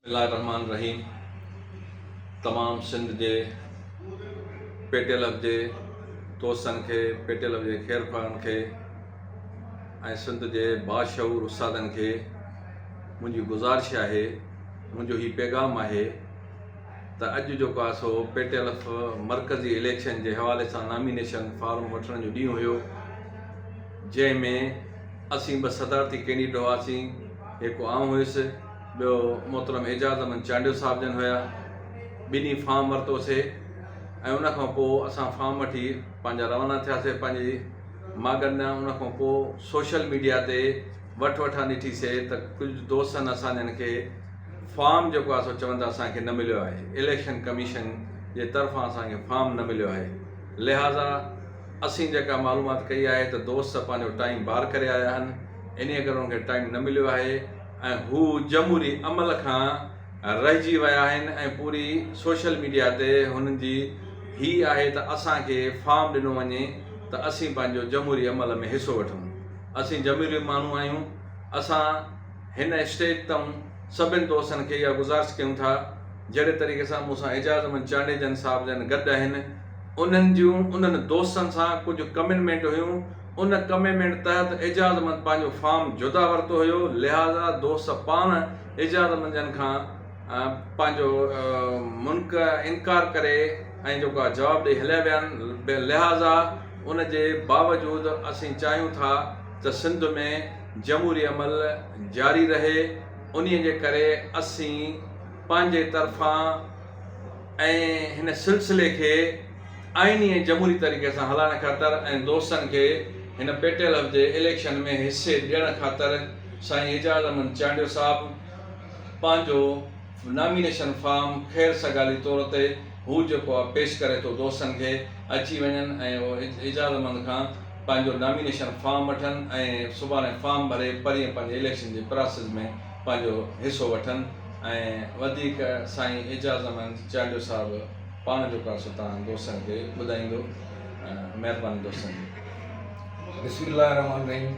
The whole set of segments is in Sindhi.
بسم الله الرحمٰن الرحيم تمام سنڌ جي پيٽيلف جي دوستن کي پيٽيلف جي خيرخواهن کي ۽ سنڌ جي باشعور استادن کي منهنجي گذارش آهي منهنجو هي پيغام آهي ته اڄ جيڪو آهي سو پيٽيلف مرڪزي اليڪشن جي حوالي سان نامينيشن فارم وٺڻ جو ڏينهن هيو جنهن ۾ اسين ٻه صدارتي ڪينڊيڊ هئاسين هڪ آئون هيس ٻيو محترم اعجاز احمد چانڊيو صاحب جن هيا ٻنهي فارم ورتوسي ۽ ان کان پوء اسان فارم وٺي پنهنجا روانا ٿياسي پنهنجي ماڳن ڏانهن ان کان پوء سوشل ميڊيا تي وٺ وٺان ڏٺي سي ته ڪجهه دوستن اسان جن کي فارم جيڪو آهي سو چون ٿا اسان کي نه مليو آهي اليڪشن ڪميشن جي طرفان اسان کي فارم نه مليو آهي لهٰذا اسين جيڪا معلومات ڪئي آهي ته دوست پنهنجو ٽائيم بار ڪري آيا آهن انهيء ڪري انهن کي ٽائيم نه مليو آهي ۽ هو جمهوري عمل کان رهجي ويا آهن ۽ پوري سوشل ميڊيا تي هنن جي هي آهي ته اسان کي فارم ڏنو وڃي ته اسين پنهنجو جمهوري عمل ۾ حصو وٺون اسين جمهوري ماڻهو آهيون اسان هن اسٽيج تئون سڀن دوستن کي اها گذارش ڪيون ٿا جهڙي طريقي سان مون سان اعجاز احمد چانڊيي جن صاحب جن گڏ آهن انهن جون انهن دوستن سان ڪجهه ڪمٽمينٽ هيون ان ڪمٽمينٽ تحت اعجاز احمد پنهنجو فارم جدا ورتو هيو لهٰذا دوست پاڻ اعجاز احمد جن کان پنهنجو منڪ انڪار ڪري ۽ جيڪو آهي جواب ڏئي هليا ويا آهن لهٰذا ان جي باوجود اسين چاهيون ٿا ته سنڌ ۾ جمهوري عمل جاري رهي انهي جي ڪري اسين پنهنجي طرفان ۽ هن سلسلي کي آئيني ۽ جمهوري طريقي سان هلائڻ خاطر ۽ دوستن کي هن پيٽيلف جي اليڪشن ۾ حصي ڏيڻ خاطر سائين اعجاز احمد چانڊيو صاحب پنهنجو نامينيشن فارم خير سگالي طور تي هو جيڪو آهي پيش ڪري ٿو دوستن کي اچي وڃن ۽ اهو اعجاز احمد کان پنهنجو نامينيشن فارم وٺن ۽ سڀاڻي فارم ڀري پرينء پنهنجي اليڪشن جي پراسز ۾ پنهنجو حصو وٺن ۽ وڌيڪ سائين اعجاز احمد چانڊيو صاحب پاڻ جيڪو آهي سو توهان دوستن کي ٻڌائيندو مهرباني دوستن جي. بسم الله الرحمٰن الرحيم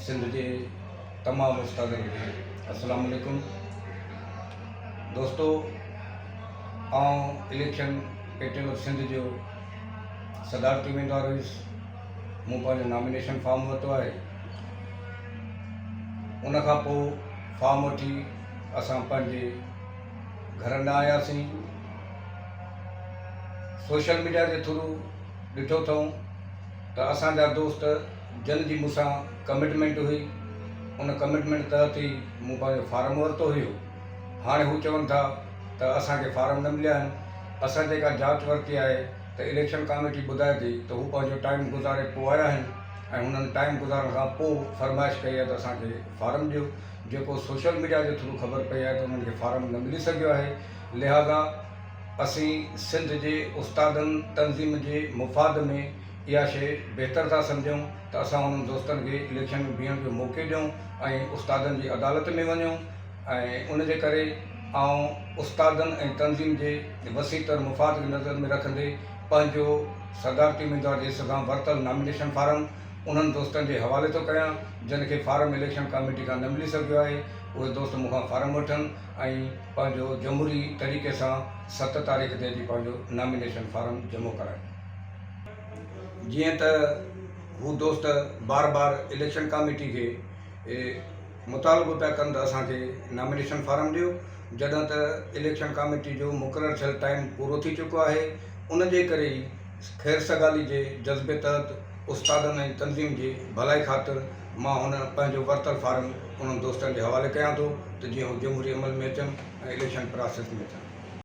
سنڌ جي تمام استادن کي السلام عليڪم دوستو آئون اليڪشن پيٽل آف سنڌ جو صدارتي اميدوار هيس مون پنهنجو نامينيشن فارم ورتو آهي ان کان پوء فارم وٺي اسان پنهنجي گهرن ڏانهن آياسين سوشل ميڊيا جي ٿرو ڏٺو اٿئون ته اسان جا دوست جن جي مون سان ڪمٽمينٽ هئي ان ڪمٽمينٽ تحت ئي مون پنهنجو فارم ورتو هيو هاڻي هو چون ٿا ته اسان کي فارم نه مليا آهن اسان جيڪا جاچ ورتي آهي ته اليڪشن ڪاميٽي ٻڌائي ٿي ته هو پنهنجو ٽائيم گذاري پوء آيا آهن ۽ هنن ٽائيم گذارڻ کان پوء فرمائش ڪئي آهي ته اسان کي فارم ڏيو جيڪو سوشل ميڊيا جي ٿرو خبر پئي آهي ته انهن کي فارم نه ملي سگهيو آهي لهذا اسين سنڌ جي استادن تنظيم جي مفاد ۾ اها شيء بهتر ٿا سمجهون ته اسان انهن دوستن کي اليڪشن ۾ بيهڻ جو موقعو ڏيون ۽ استادن جي عدالت ۾ وڃون ۽ ان جي ڪري آئون استادن ۽ تنظيم جي وسيع تر مفاد کي نظر ۾ رکندي پنهنجو صدارتي اميدوار جي حيثيت سان ورتل نامينيشن فارم انهن دوستن جي حوالي ٿو ڪيان جن کي فارم اليڪشن ڪاميٽي کان نه ملي سگهيو آهي اهي دوست مون کان فارم وٺن ۽ پنهنجو جمهوري طريقي سان ست تاريخ تي اچي پنهنجو نامينيشن فارم جمع ڪرائن. جيئن ته هو دوست بار بار اليڪشن ڪاميٽي کي مطالبو پيا ڪن ته اسان کي نامينيشن فارم ڏيو جڏهن ته اليڪشن ڪاميٽي جو مقرر ٿيل ٽائيم پورو ٿي چڪو آهي ان جي ڪري ئي خير سگالي جي جذبي تحت استادن ۽ تنظيم جي ڀلائي خاطر مان هن پنهنجو ورتل فارم انهن دوستن جي حوالي ڪيان ٿو ته جيئن هو جمهوري عمل ۾ اچن ۽ اليڪشن پراسيس ۾ اچن.